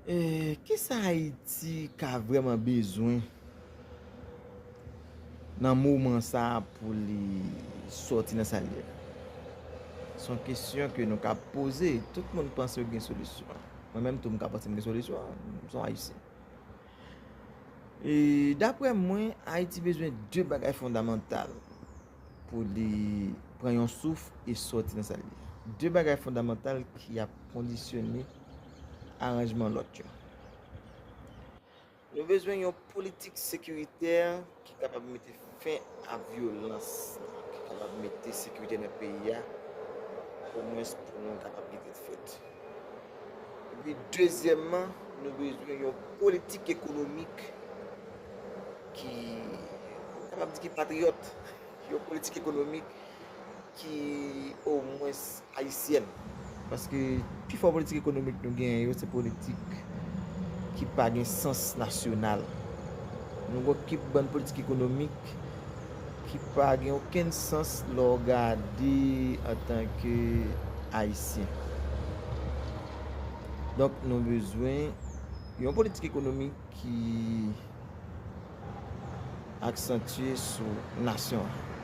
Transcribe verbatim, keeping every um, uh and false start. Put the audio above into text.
E, kisa Ayiti ka vrèman bezwen nan moman sa a pou li sòti nan sa l ye a? Se yon kesyon ke nou ka poze. Tout moun panse yo gen solisyon. Mwen menm tou, m ka panse m gen solisyon. M se yon Ayisyen. E, daprè mwen, Ayiti bezwen de bagay fondamantal pou li pran yon souf e sòti nan sa l ye a. De bagay fondamantal ki ap kondisyone aranjman lòt yo. Nou bezwen yon politik sekiritè ki kapab mete fen a vyolans, ki kapab mete sekirite nan peyi a, omwens pou nou kapab gen tèt frèt. Epi, dezyèmman, nou bezwen yon politik ekonomik ki kapab di ki patriyòt, yon politik ekonomik ki omwens ayisyèn. Paske pifò politik ekonomik nou genyen yo, se politik ki pa gen sans nasyonal. Nou gen yon kip bann politik ekonomik ki pa gen okenn sans lè w gade antanke Ayisyen. Donk, nou bezwen yon politik ekonomik ki aksantye sou nasyon an.